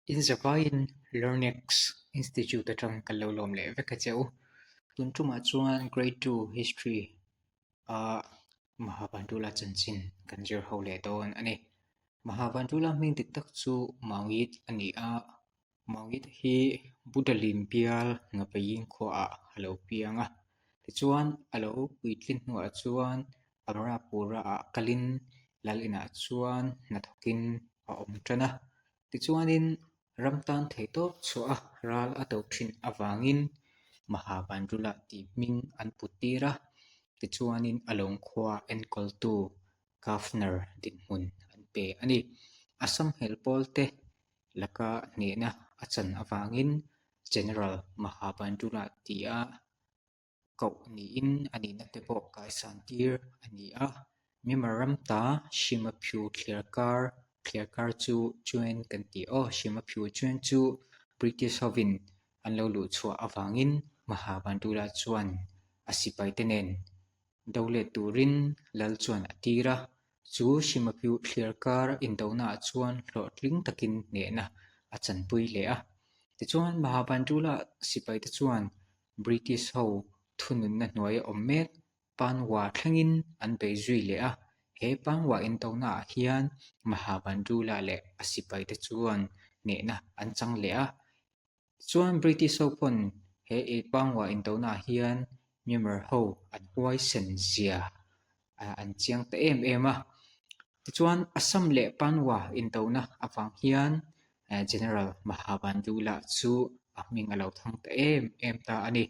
Inzavaiin Learnex Institute atang kan lo lawm leh vek a che u. Tun tumah chuan Grade 2 History a Mahabandula chanchin kan zir ho leh dawn a ni. Mahabandula hming dik tak chu Maungit a ni a, Maungit hi Buddhalin bial Ngapaying khuaah a lo piang a. Tichuan a lo puitlin hnuah chuan Amarapura-ah kalin lal inah chuan hnathawkin a awm tan a. Tichuanin ram tan theihtawp chhuah a ral a do thin avangin Mahabandula tih hming an put tir a, tichuanin a lawngkhua enkawltu Governor dinhmun an pe a ni. Assam hel pawl te laka hnehna a chan avangin General Mahabandula tia koh niin a nihna te pawh kaisan tir a ni a. Myanmar ram ta Shimaphu thliarkar thliarkar chu Chuen kan ti aw. Shimaphu Chuen chu British hovin an lo luh chhuah avangin Mahabandula chuan a sipai te nen do let turin lal chuan a tir a. Chu Shimaphu thliarkar indonaah chuan hlawhtling takin hnehna a chanpui leh a. Tichuan Mahabandula sipai te chuan British ho thununna hnuaia awm mek Panwa thlengin an bei zui leh a, he Panwa intonaah hian Mahabandula leh a sipaite chuan hnehna an chang leh a. Tichuan British ho pawn he Panwa intonaah hian Myanmar ho an huaisen zia an chiang ta em em a. Tichuan Assam leh Panwa indona avang hian General Mahabandula chu a hming a lo thang ta em em ta a ni.